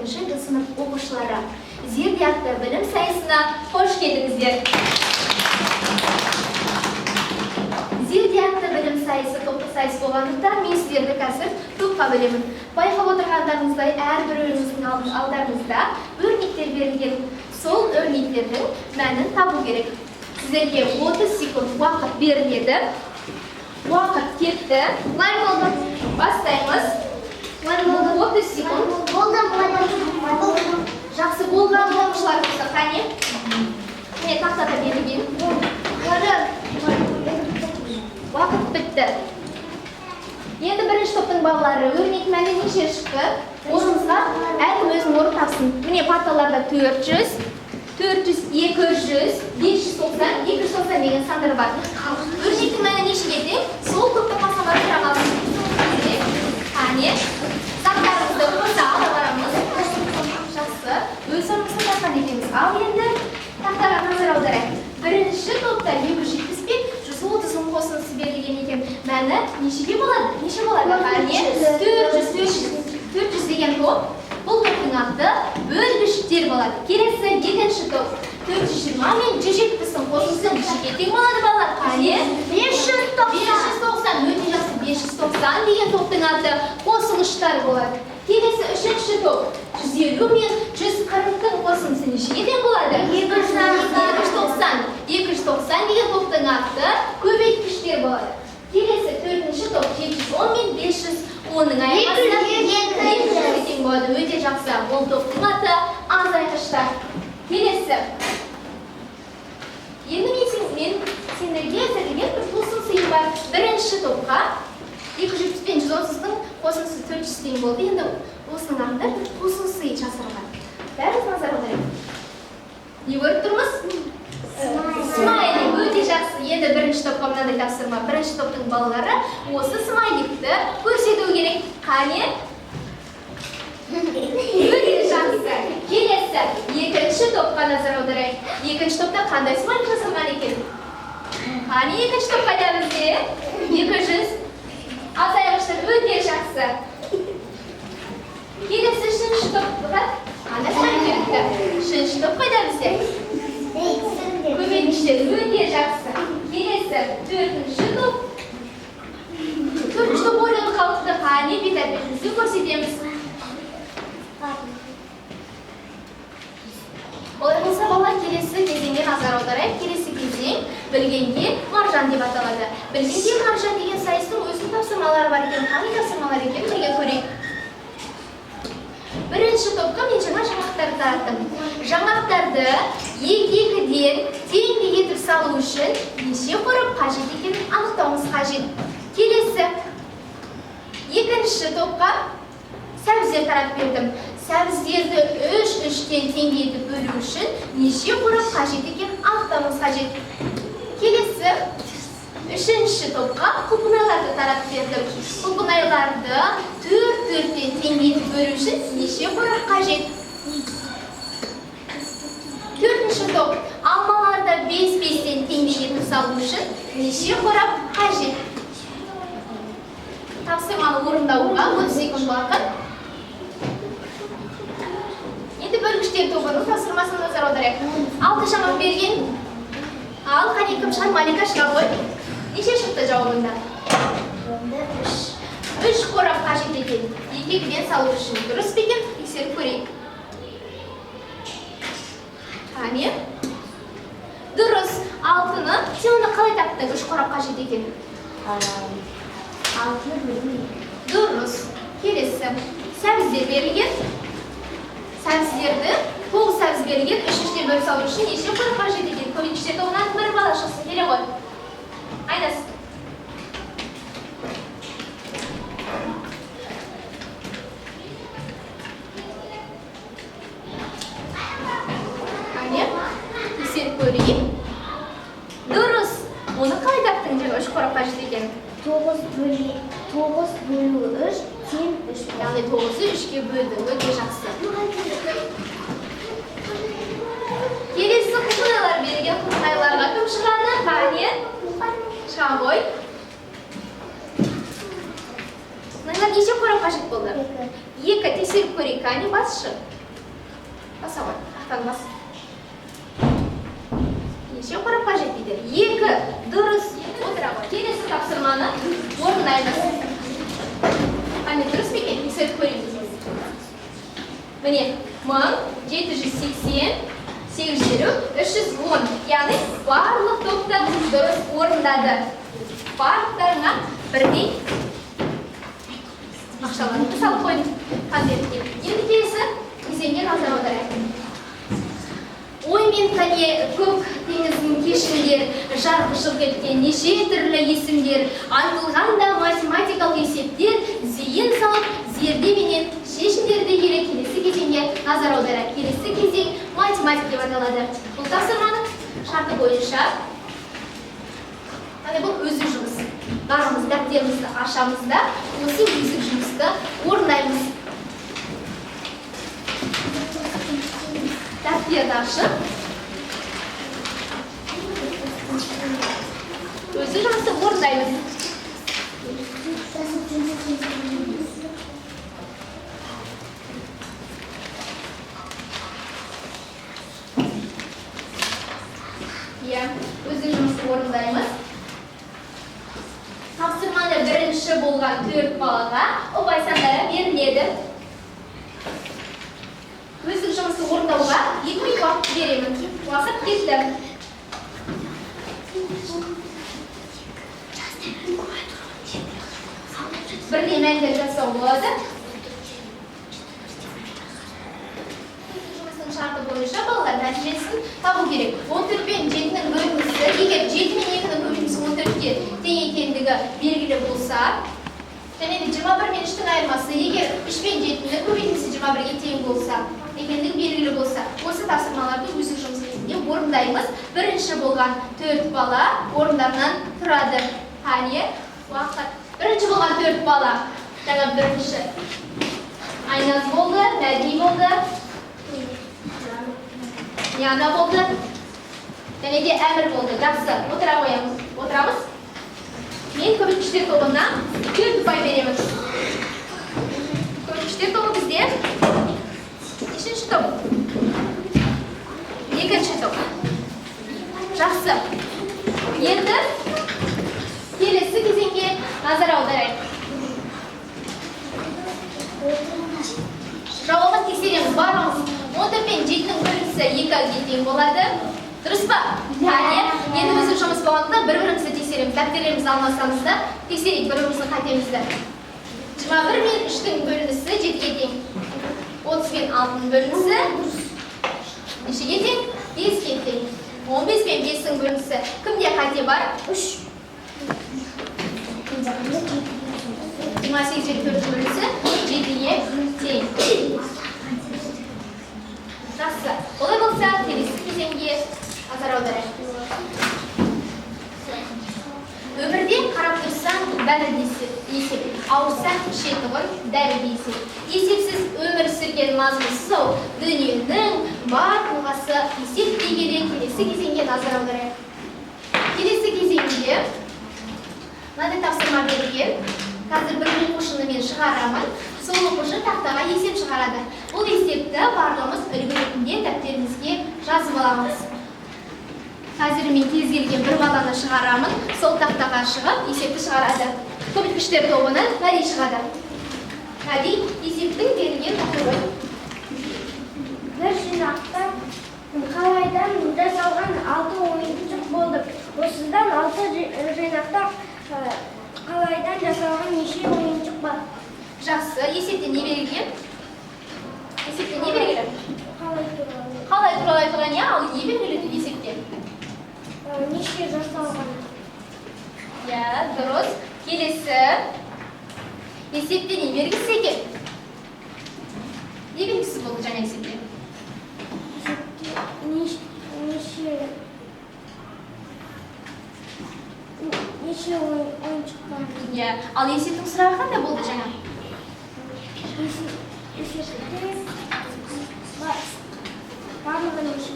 4-ші Д сынып оқушылары. Зерде атты білім сайысына қош келдіңіздер. Зерде атты білім сайысы топтық сайыс болғандықтан мен сіздерді қазір топқа бөлемін. Байқап отырғандарыңыздай әрбіреуіңіздің алдарыңызда өрнектер берілген. Сол өрнектердің мәнін табу керек. Сіздерге 30 секунд уақыт беріледі. Уақыт кетті. Бастаймыз. 30 секунд. Жақсы болған оқушылар болса, қане? Міне, тақтада берілген. Уақыт бітті. Енді бірінші топтың балалары, өрнек мәні неше шықты? Орныңызға әркім өзінің орын тапсын. Міне, парталарда 400, 400, 200, 590, 290 деген сандар бар. Өрнектің мәні нешеге тең? Сол топтың басқалары тұра қалсын. Қане, заттарымызды қоса ала барамыз. Жақсы, өз орнымызға тапқан екенбіз. Ал енді тақтаға назар аударайық. Бірінші топта 270 пен 130-ның қосындысы берілген екен. Мәні нешеге болады? Неше болады? Қане, 400, 400 деген топ. Бұл топтың аты бөлгіштер болады. Келесі екінші топ. 420 мен 170-дің қосындысы нешеге тең болады, балалар? Қане? 590. 590, өте жақсы. 590 деген топтың аты қосылғыштар болады. Келесі үшінші топ. 150 мен 140-тың қосындысы нешеге тең болады? 290. 290 деген топтың аты көбейткіштер болады. Келесі төртінші топ 710 мен 510-ның айырмасы 200-ге тең болады. Өте жақсы. Бұл топтың аты азайтқыштар. Келесі. Енді мен сендерге әзірлеген бір тосын сыйым бар. Бірінші топқа 270 пен 130-дың қосындысы 400 тең болды. Енді осының артында бір тосын сый жасырылған. Бәріміз назар аударайық. Не көріп тұрмыз? Смайлик. Өте жақсы. Енді бірінші топқа мынандай тапсырма. Бірінші топтың балалары осы смайликті көрсету керек. Қане? Өте жақсы. Келесі екінші топқа назар аударайық. Екінші топта қандай смайлик жасалған екен? Қане, екінші топ қайда бізде? 200. Азайғыштар, өте жақсы. Келесі үшінші топқа қандай смайлик беріпті? Үшінші топ қайда бізде? Көбейткіштер, өте жақсы. Келесі төртінші топ. Төртінші топ ойланып қалыпты. Қане, бет әлпетімізді көрсетеміз. Олай болса, балалар, келесі кезеңге назар аударайық. Келесі кезең білгенге маржан деп аталады. Білгенге маржан деген сайыстың өзінің тапсырмалары бар екен. Қандай тапсырмалар екенін бірге көрейік. Бірінші топқа мен жаңа жаңғақтарды тараттым. Жаңғақтарды екі-екіден теңдей етіп салу үшін неше қорап қажет екенін анықтауымыз қажет. Келесі екінші топқа сәбіздер таратып бердім. Сәбіздерді үш-үштен теңдей етіп бөлу үшін неше қорап қажет екенін анықтауымыз қажет. Келесі үшінші топқа құлпынайларды таратып бердім. Құлпынайларды төрт-төрттен теңдей етіп бөлу үшін неше қорап қажет? Төртінші топ, алмаларды бес-бестен теңдей етіп салу үшін неше қорап қажет? Тапсырманы орындауға 30 секунд уақыт. Енді бөлгіштер тобының тапсырмасына назар аударайық. 6 жаңғақ берген. Ал қане, кім шығар? Малика шыға ғой. Неше шықты жауабында? 3 қорап қажет екен. Екі-екіден салу үшін. Дұрыс па екен? Тексеріп көрейік. Қане? Дұрыс. 6-ны сен оны қалай таптың? 3 қорап қажет екен. 6 бөлу 2. Дұрыс. Келесі. Сәбіздер берілген. Сәбіздерді 9 сәбіз берілген. Үш-үштен бөліп салу үшін неше қорап қажет екен? Көбейткіштер тобынан бір бала шықсын. Келе ғой. Айнас. Қане, тексеріп көрейік. Дұрыс. Оны қалай таптың, жаңа 3 қорап қажет екен? 9 бөлу 9 бөлу 3 тең 3. Яғни 9-ды 3-ке бөлдің. Өте жақсы. Келесі құлпынайлар берілген. Құлпынайларға кім шығады? Қане? Шыға ғой. Құлпынайлар неше қорап қажет болды? 2. Тексеріп көрейік. Қане, басшы. Баса ғой, тақтаны бас. Неше қорапқа жетпейді? 2. Дұрыс. Отыра ғой. Келесі тапсырманы орындаймыз. Қане, дұрыс па екен? Тексеріп көреміз. Міне, 1780, 850, 310. Яғни барлық топта дұрыс орындады. Барлықтарыңа бірдей ақшаларыңды салып қойдым конвертке. Енді келесі кезеңге назар аударайық. Ой мен кәне көк теңіздің кешінде жарқ жұрқ еткен неше түрлі есімдер, айтылғанда математикалық есептер, зейін салып зерде менен шешімдерді келе келесі кезеңге назар аударайық. Келесі кезең математик деп аталады. Бұл тапсырманың шарты бойынша, яғни бұл өздік жұмыс. Барлығымыз дәптерімізді ашамыз да, осы өздік жұмысты орындаймыз. Дәптерді ашып, өздік жұмысты орындаймыз. Иә, өздік жұмысты орындаймыз. Тапсырманы бірінші болған 4 балаға ұпай сандары беріледі. Өздік жұмысты орындауға 2 минут уақыт беремін. Уақыт кетті. Бірдей мәндер жасау болады. Жұмыстың шарты бойынша балалар нәтижесін табу керек. 14 пен 7-нің бөлінісі, егер 7 мен 2-нің бөлінісі 14-ке тең екендігі белгілі болса, және де 21 мен 3-тің айырмасы, егер 3 пен 7-нің көбейтіндісі 21-ге тең болса, екендігі белгілі болса, осы тапсырмаларды өздік жұмыс кезінде орындаймыз. Бірінші болған 4 бала орындарынан тұрады. Қане, уақыт. Бірінші болған 4 бала. Жаңа бірінші Айназ болды, Мәди болды, Яна болды, және де Әмір болды. Жақсы, отыра қоямыз. Отырамыз. Мен көбейткіштер тобына 4 ұпай беремін. Көбейткіштер тобы бізде нешінші топ? Екінші топ. Жақсы. Енді келесі кезеңге назар аударайық. Жауабын тексереміз. Барлығымыз 14 пен 7-нің бөлінісі 2-ге тең болады. Дұрыс па? Әне, енді біздің жұмыс болғандықтан бір-бірімізді тексереміз. Дәптерлерімізді алмасамыз да тексерейік бір-біріміздің қатемізді. 21 мен 3-тің бөлінісі 7-ге тең. 30 пен 6-ның бөлінісі нешеге тең? 5-ге тең. 15 пен 5-тің бөлінісі кімде қате бар? 3. 28 пен 4-тің бөлінісі 7-ге тең. Жақсы. Олай болса, келесі кезеңге назар аударайық. Өмірде қарап тұрсаң, бәрі де есеп. Ауырсаң, ішетұғын дәрі де есеп. Есепсіз өмір сүрген мазмұнсыз ау, дүниенің бар тұлғасы есеп дей келе келесі кезеңге назар аударайық. Келесі кезеңде мынадай тапсырма берілген. Қазір бір оқушыны мен шығарамын. Сол оқушы тақтаға есеп шығарады. Бұл есепті барлығымыз үлгі ретінде дәптерімізге жазып аламыз. Қазір мен кез келген бір баланы шығарамын. Сол тақтаға шығып есепті шығарады. Көбейткіштер тобынан Мәди шығады. Мәди, есептің берілген тақырыбы. Бір жинақта қалайдан жасалған 6 ойыншық болды. Осыдан 6 жинақта қалайдан жасалған неше ойыншық бар? Жақсы, есепте не берілген? Есепте не белгілі? Қалай туралы. Қалай туралы айтылған, иә, ал не белгілі есепте? Неше жасалған? Иә, дұрыс. Келесі. Есепте не белгісі екен? Не белгісі болды жаңа есепте? Есепте неше ойыншық бар? Иә, ал есептің сұрағы қандай болды жаңа? Есепте барлығы неше?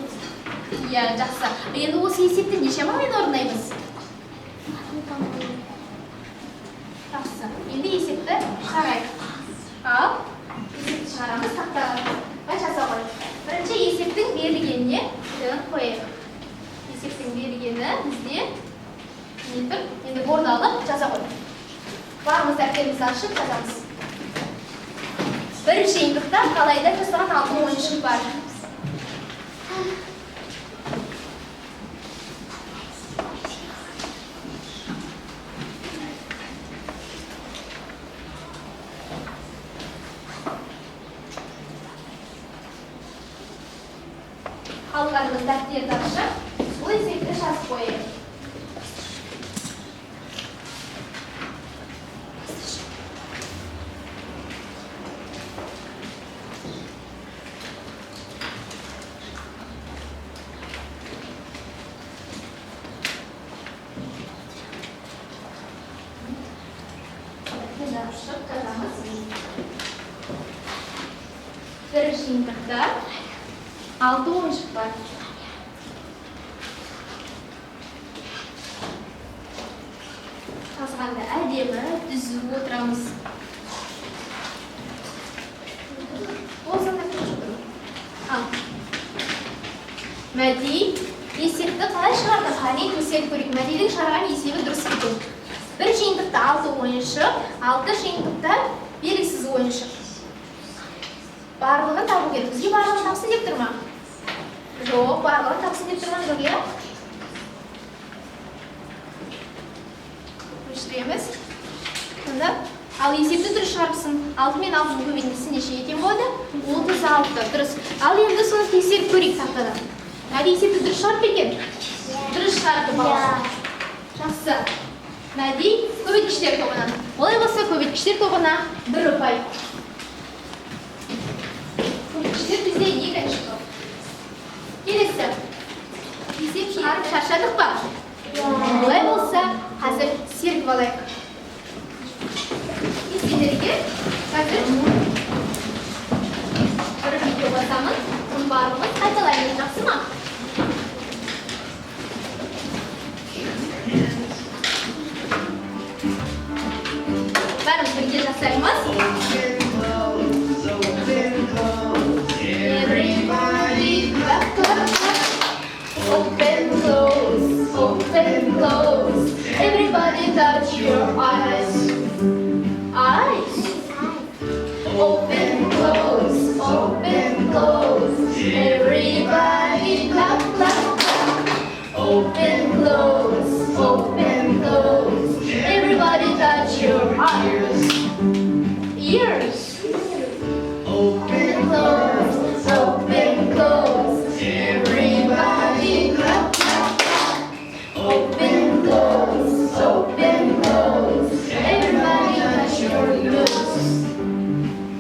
Иә, жақсы. Енді осы есепті неше балмен орындаймыз? Жақсы. Енді есепті шығарайық. Ал, есепті шығарамыз тақтаға. Жаза ғой. Бірінші қайтадан қояйық. Есептің бергені бізде не тұр? Енді орын алып жаза қой. Барымыз дәптерімізді ашып жазамыз. Бір жиынтықта қалайда жасаған 6 ойыншық бар. Қалғанымыз дәптерді ашып, бұл есепті жазып қояйық. Дәптерді ашып жазамыз. Бір жиынтықта 6 ойыншық бар. Жазғанда әдемі түзу отырамыз. Ол сонда күшті. Ал. Мәди есепті қалай шығарды? Қане тексеріп көрейік. Мәдидің шығарған есебі дұрыс екен. Бір жиынтықта 6 ойыншық, 6 жиынтықта белгісіз ойыншық. Барлығын табу керек. Бізге барлығын тапсын деп тұр ма? Жоқ, барлығын тапсын деп тұрған жоқ, иә? Өшіреміз. Сонда, ал есепті дұрыс шығарыпсың. 6 мен 6-ның көбейтіндісі неше екен болады? 36. Дұрыс. Ал енді соны тексеріп көрейік тақтадан. Мәди есепті дұрыс шығарып па екен? Дұрыс шығарыпты баласы. Жақсы. Мәди көбейткіштер тобынан. Олай болса көбейткіштер тобына 1 ұпай. Көбейткіштер бізде екінші топ. Келесі. Есеп шығарып шаршадық па? Олай болса, қазір сергіп алайық. Сендерге қазір бір видео басамын, соның барлығын қайталаймыз, жақсы ма? Бәріміз бірге жасаймыз. Everybody clap, clap, clap. Open, close, open, close. Everybody touch your eyes. Eyes. Open, close, open, close. Everybody clap, clap, clap. Open, close, open, close. Everybody touch your eyes. Ears. Open, close, open, close. Everybody clap, clap, clap. Open, close, open, close. Everybody touch your nose.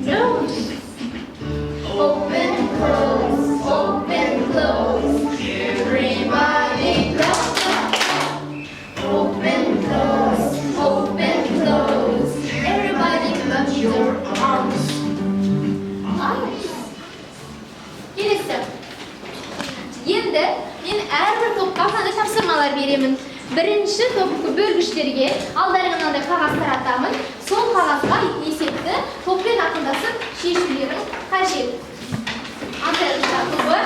Nose. Open, close, open, close. Everybody clap, clap, clap. Open, close, open, close. Everybody touch your arms. Arms. Келесі. Енді мен әрбір топқа мынандай тапсырмалар беремін. Бірінші топ бөлгіштерге алдарыңа мынандай қағаз таратамын. Сол қағазға есепті топпен ақылдасып шешулерің қажет. Азайтқыштар тобы,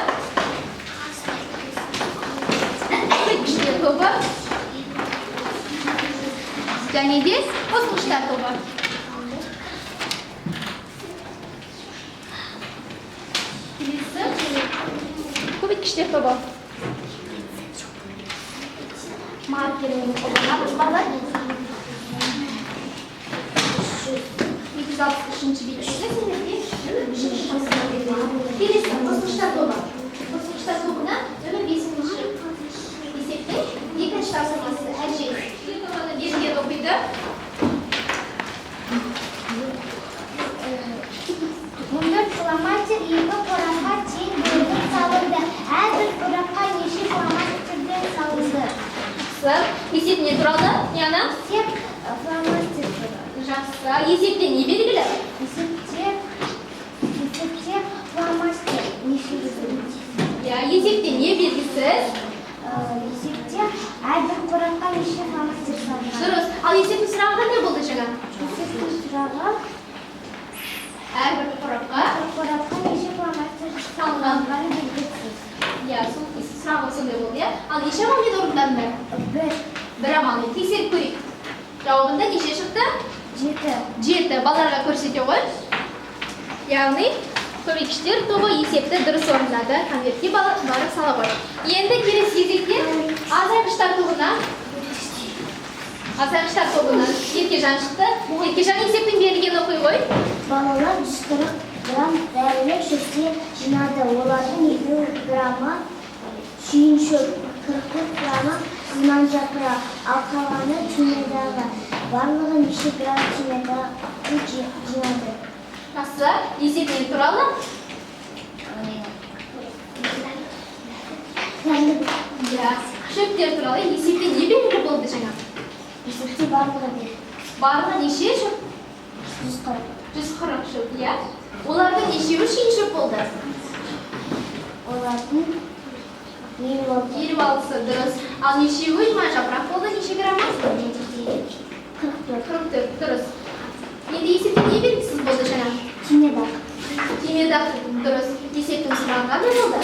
көбейткіштер тобы және де қосқыштар тобы. Келесі көбейткіштер тобы. Маркермен қолданамыз, балалар. 263-ші беттегі сендерге үшінші тапсырма беріледі. Келесі қосқыштар тобы. Қосқыштар тобына нөмір 5-ші есептің екінші тапсырмасы әжей. Тобына берген оқиды. 14 фломастер екі қорапқа тең бөлініп салынды. Әрбір қорапқа неше фломастерден салынды? Жақсы. Есеп не туралы, Яна? Есеп фломастер туралы. Жақсы. Есепте не белгілі? Есепте фломастер неше белгілі? Иә, есепте не белгісіз? Есепте әрбір қорапқа неше фломастер салынған? Дұрыс. Ал есептің сұрағы қандай болды жаңа? Есептің сұрағы Әрбір қорапқа қорапқа неше фломастер салынған. салынғаны белгісіз. Иә, сол Сұрағым сондай болды, иә? Ал неше амалмен орындадыңдар? Бір. Бір амалмен. Тексеріп көрейік. Жауабында неше шықты? 7. 7. Балаларға көрсете ғой. Яғни көмекшілер тобы есепті дұрыс орындады. Конвертке барып сала ғой. Енді келесі кезекте азайғыштар тобына Еркежан шықты. Еркежан есептің берілгенін оқи ғой. Балалар 140 грамм дәрілік шөптер жинады. Олардың 2 граммы шүйін шөп, 44 граммы сызман жапырақ, ал қалғаны түймедағы. Барлығы неше грамм түймедағы жинады? Жақсы, есеп не туралы? Иә, шөптер туралы есепте не белгілі болды жаңа? Есепте барлығы бер. Барлығы неше шөп? 140. 140 шөп, иә. Олардың нешеуі шиын шөп болды? Олардың 56. 56-сы, дұрыс. Ал нешеуі жиырма жапырақ болды, неше граммы? 44. 44, дұрыс. Енді есепте не белгісіз болды жаңа? Түймедақ. Түймедақ, дұрыс. Есептің сұрағы қандай болды?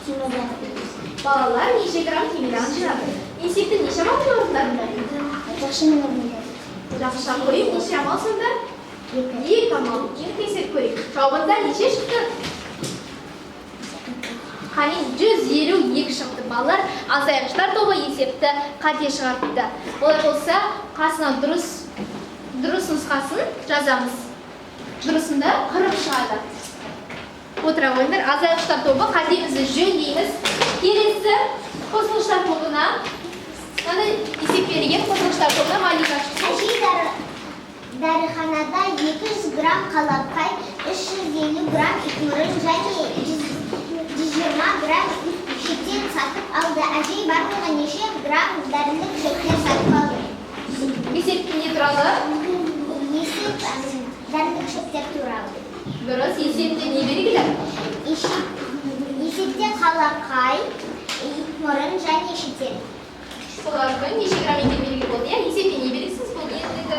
Түймедақ. Балалар неше грамм түймедағын жинады? Есепті неше амалмен орындадыңдар? Жақшамен орындадық. Жақша қойып неше амал сонда? 2. 2 амал. Енді тексеріп көрейік. Жауабында неше шықты? Қане, 152 шықты. Балалар азайғыштар тобы есепті қате шығарыпты. Олай болса, қасына дұрыс нұсқасын жазамыз. Дұрысында 40 шығады. Отыра қойыңдар. Азайғыштар тобы қатемізді жөндейміз. Келесі қосылғыштар тобына мынандай есеп берген қосылғыштар тобына Малика шықсын. Әжей дәріханада 200 грамм қалақай, 350 грамм итмұрын және 120 грамм шеттен сатып алды. Әжей барлығы неше грамм дәрілік шөптер сатып алды? Есеп не туралы? Есеп дәрілік шөптер туралы. Дұрыс, есепте не белгілі? Есепте қалақай, итмұрын және шетел. Солардың неше грамм екені белгілі болды, иә? Есепте не белгісіз болды? Ендігі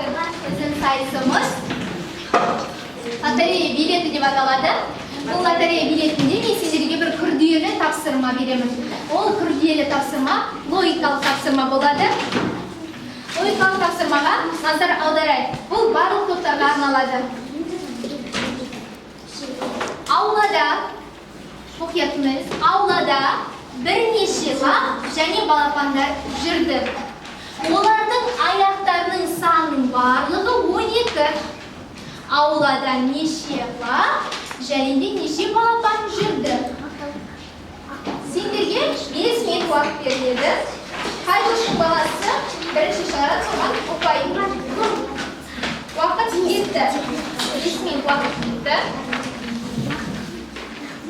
біздің сайысымыз лотерея билеті деп аталады. Бұл лотерея билетінде мен сендерге бір күрделі тапсырма беремін. Ол күрделі тапсырма логикалық тапсырма болады. Логикалық тапсырмаға назар аударайық. Бұл барлық топтарға арналады. Аулада, мұқият тыңдаймыз, аулада бірнеше лақ және балапандар жүрді. Олардың аяқтарының санының барлығы 12. Аулада неше лақ және де неше балапан жүрді? Сендерге 5 минут уақыт беріледі. Қай топтың баласы бірінші шығарады, соған ұпай. Уақыт кетті. 5 минут уақыт кетті.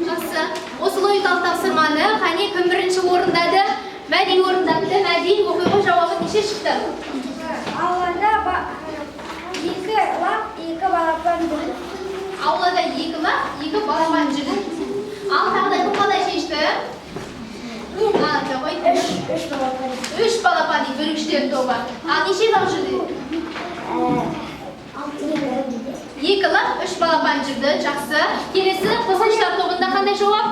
Жақсы. Осы логикалық тапсырманы қане кім бірінші орындады? Мәди орындапты. Мәди, оқиға жауабы неше шықты? Аулада 2 лақ, 2 балапан жүрді. Аулада 2 лақ, 2 балапан жүрді. Ал тағы да кім қалай шешті? Жоқ, ой. 3 балапан. 3 балапан дейді бөлікшілер тобы. Ал неше лақ жүрді? 2 лақ, 3 балапан жүрді. Жақсы. Келесі қосылғыштар тобында қандай жауап?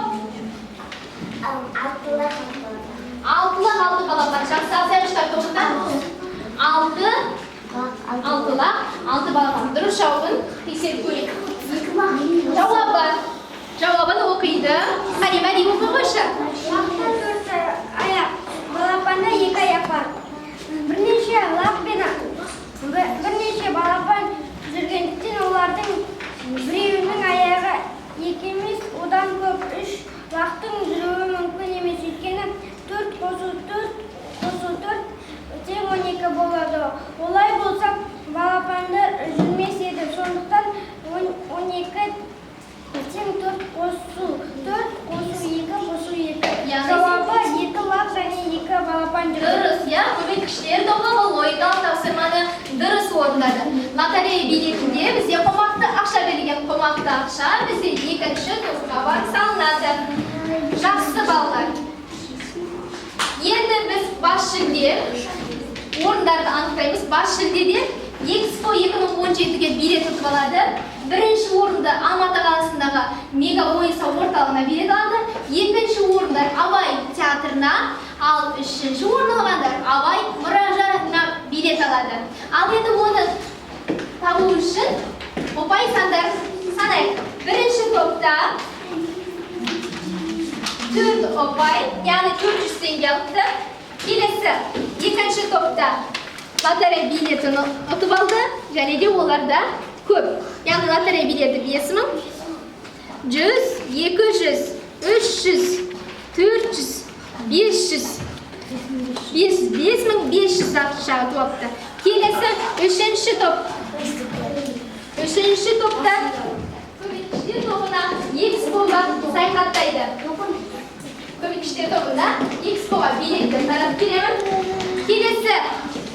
6 лақ, 6 балапан. 6 лақ, 6 балапан. Жақсы. Азайғыштар тобында 6, 6 лақ, 6 балапан. Дұрыс жауабын тексеріп көрейік. Жауабы. Жауабын оқиды. Қане, Мәди, оқи қойшы. Лақта 4 аяқ, балапанда 2 аяқ бар. Бірнеше лақ пен бірнеше балапан жүргендіктен олардың біреуінің аяғы 2 емес, одан көп 3 лақтың жүруі мүмкін емес. Өйткені 4 қосу 4 қосу 4 тең 12 болады. Олай болса, балапандар жүрмес еді. Сондықтан 12 тең 4 қосу 4 қосу 2 қосу 2. Яғни Жауабы 2 лақ және 2 балапан жүрді. Дұрыс, иә, көмекшілер тобы бұл логикалық тапсырманы дұрыс орындады. Лотерея билетінде бізде қомақты ақша берілген. Қомақты ақша бізде екінші топқа барып салынады. Жақсы, балалар. Енді біз бас жүлде орындарды анықтаймыз. Бас жүлдеде Экспо 2017-ге билет ұтып алады. Бірінші орынды Алматы қаласындағы Мега ойын сауық орталығына билет алады. Екінші орындар Абай театрына, ал үшінші орын алғандар Абай мұражайына билет алады. Ал енді оны табу үшін ұпай сандар санайық. Бірінші топта 4 ұпай, яғни 400 теңге алыпты. Келесі екінші топта лотерея билетін ұтып алды, және де оларда көп. Яғни лотерея билеті 5000, 100, 200, 300, 400, 500, 5500 ақша ұтып алыпты. Келесі үшінші топ. Үшінші топта көмекшілер тобына Экспоға саяхаттайды. Көмекшілер тобына Экспоға билеттер таратып беремін. Келесі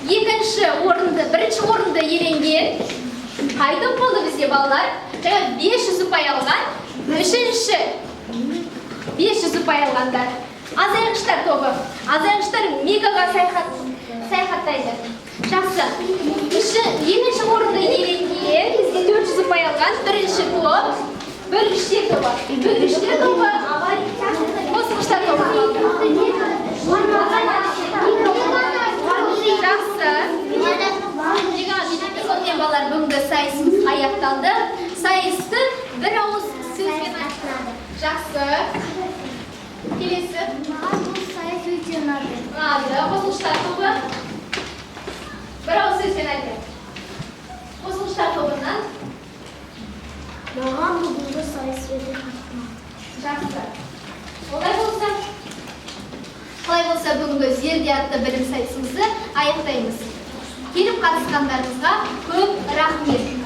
екінші орынды, бірінші орынды иеленген қай топ болды бізде, балалар? Жаңа 500 ұпай алған, үшінші 500 ұпай алғандар. Азайғыштар тобы. Азайғыштар Мегаға саяхаттайды. Жақсы. Екінші орынды иеленген, бізде 400 ұпай алған бірінші топ, бөлгіштер тобы. Бөлгіштер тобы, қосқыштар тобы. Жақсы. Сонымен, балалар, бүгінгі сайысымыз аяқталды. Сайысты бір ауыз сөзбен аяқтады. Жақсы. Келесі. Маған бұл сайыс өте ұнады. Ұнады. Қосылыштар тобы. Бір ауыз сөзбен айтайық. Қосылыштар тобынан. Маған бүгінгі сайыс өте қатты ұнады. Жақсы. Олай болса, олай болса, бүгінгі Зерде атты білім сайысымызды аяқтаймыз. Келіп қатысқандарыңызға көп рахмет.